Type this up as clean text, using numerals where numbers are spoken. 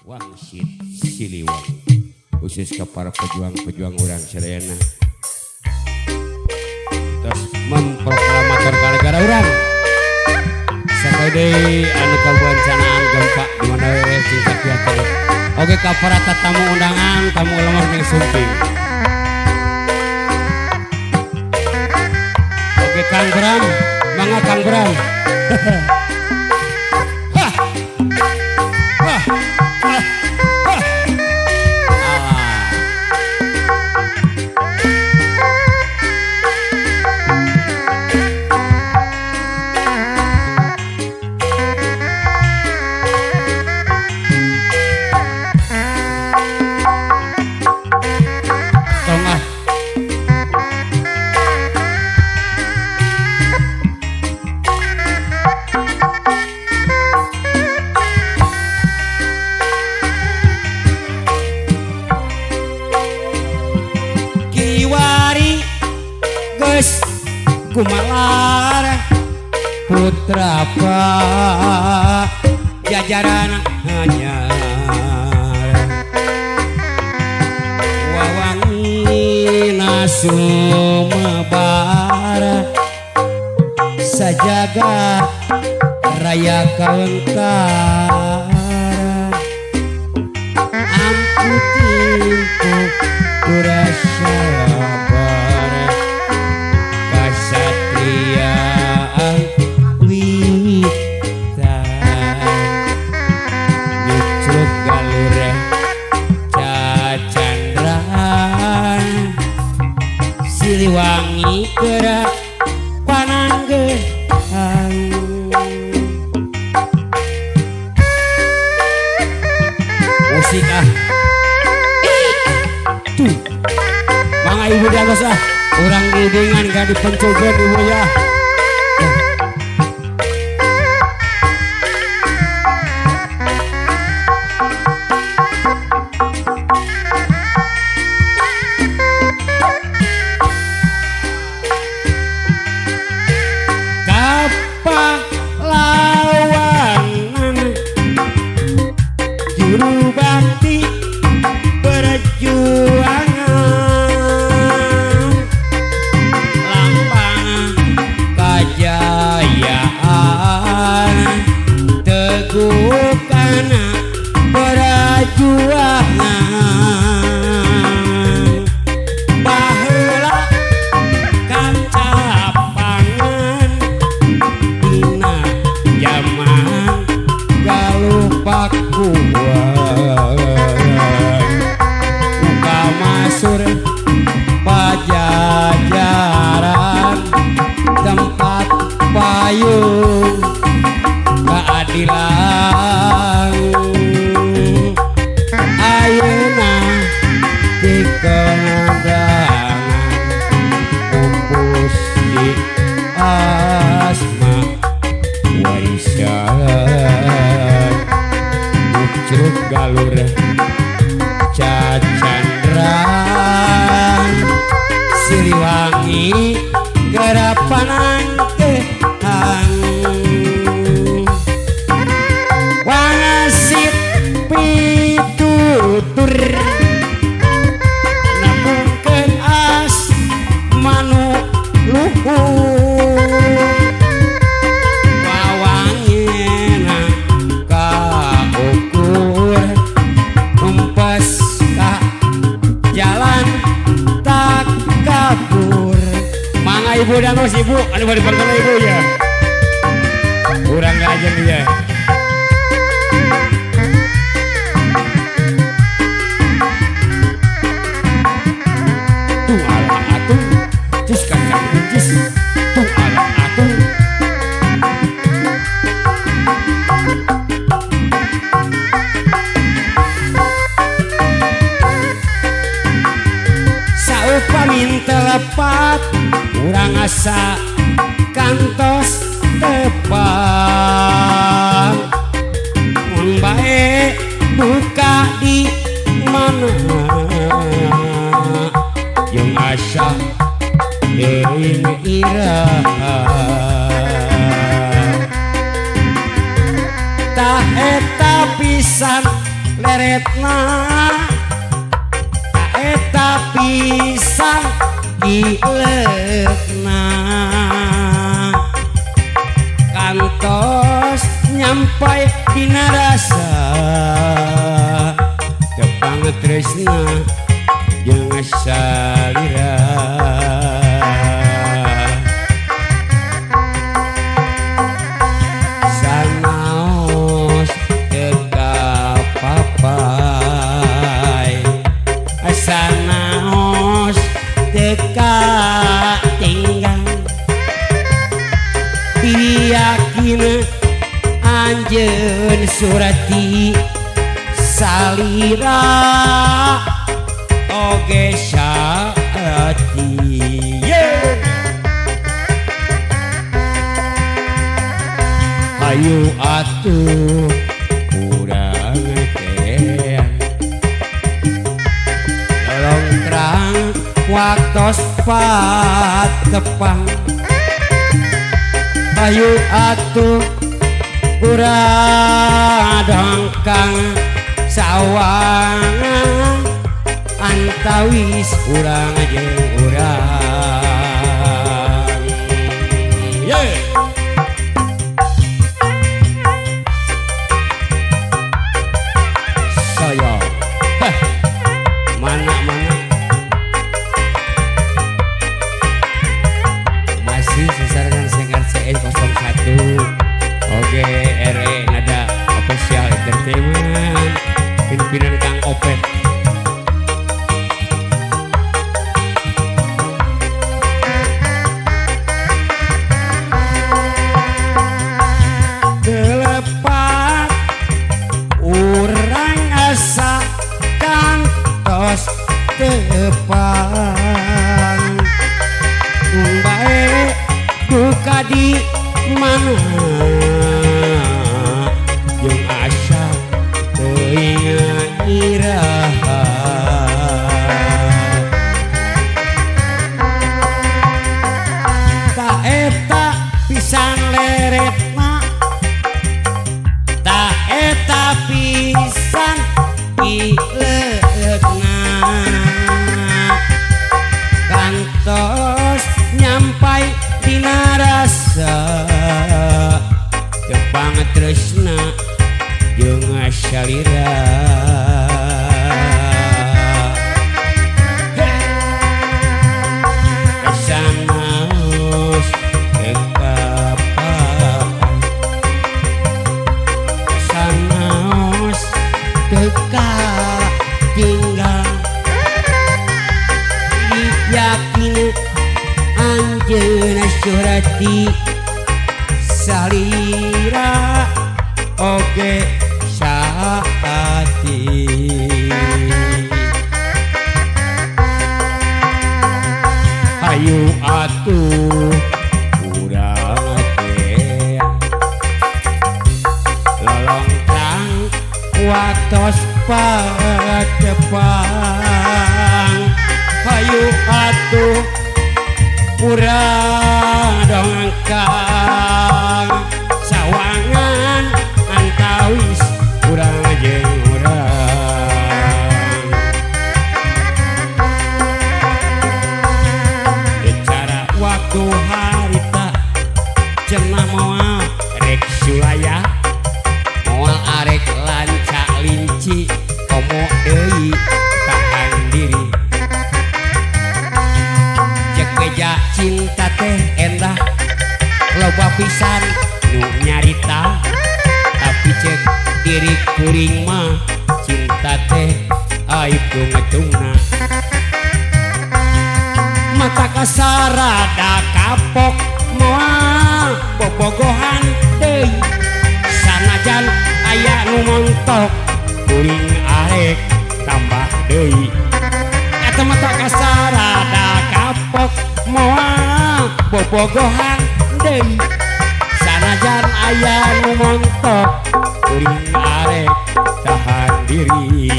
Wangsit Siliwangi. Khusus ke para pejuang-pejuang urang sadayana. Terus memproklamator gara-gara urang. Sakali deui anu kabencanaan gempa di mana we sing sakieu. Oke ka para tamu undangan, tamu lemah ning sumping. Oke Kang Bram, mangga Kang Bram. Hah. Hah. Hah. Hah. Alah. Tong ah. Kiwari geus kumalar putra jajaran anyar wawangi sumebar sajagat raya kauntara ampu timpu kurasabar kasatriaan wiwitan nyucruk galur cacandran Siliwangi gerak pananggehan. Musik ah. Tuh. Mangga ibu di atas ah. Urang didingan ka dipenculkeun ibu ya. Kapahlawanan juru bakti perjuangan lambang kajayaan teguh kana perjuangan baheula kacapangan dina jaman Galuh Pakuan Ukamasur Pajajaran tempat payung keadilan ayeuna dikendangan pupus di asma warisan ucruk galur cacandran Siliwangi gerapanangkehan wangsit pitutur nembungkeun asmanu luhur wawangina kaukur numpes ka jalan takabur. Mangga ibu dan mas ibu anu bari pangkana ibu ya. Urang ngajeng ya. Tuh ala atuh cis kacang buncis tuh ala atuh. Saupamin telepat urang asa kantos tepang mun bae buka di mana jeung asa deui iraha tah eta pisan leretna eta pisan gileukna kantos nyampai dina rasa tepang tresna jeung salira sanaos teu kapapai sanaos teu katinggang yakin anjeun surati salira oge saati yeah. Hayu atuh urang teh lolongkrang waktos patepang hayu atuh urang dongkang sawangan antawis urang jeung urang yeah. Saya mana-mana masih sesarengan Sengkar CS 01 oke RE Nada Official Entertainment pimpinan Kang Opet. Telepat urang asa kantos tepang bae duka di mana jeung asa teuing iraha ta eta pisan leretna ta eta pisan ileukna kantos nyampai dina rasa tepang tresna jeung salira sanaos teu kapapai sanaos teu katinggal yakin anjeunna surati salira oge saati hayu atuh urang teh lolongkrang waktos patepang hayu atuh urang dongkang sawangan antawis urang jeung urang cara waktu harita cenah moal rek sulaya moal arek lancak linci komo deui tahan diri cek beja cinta teh endah loba pisan nu nyarita tapi cek diri kuring mah cinta teh aib tungetungna mata kasarada kapok moal bobogohan deui sanajan aya nu montok kuring arek tambah deui eta mata kasarada kapok moal bobogohan deui sanajan aya nu montok kuring arek tahan diri.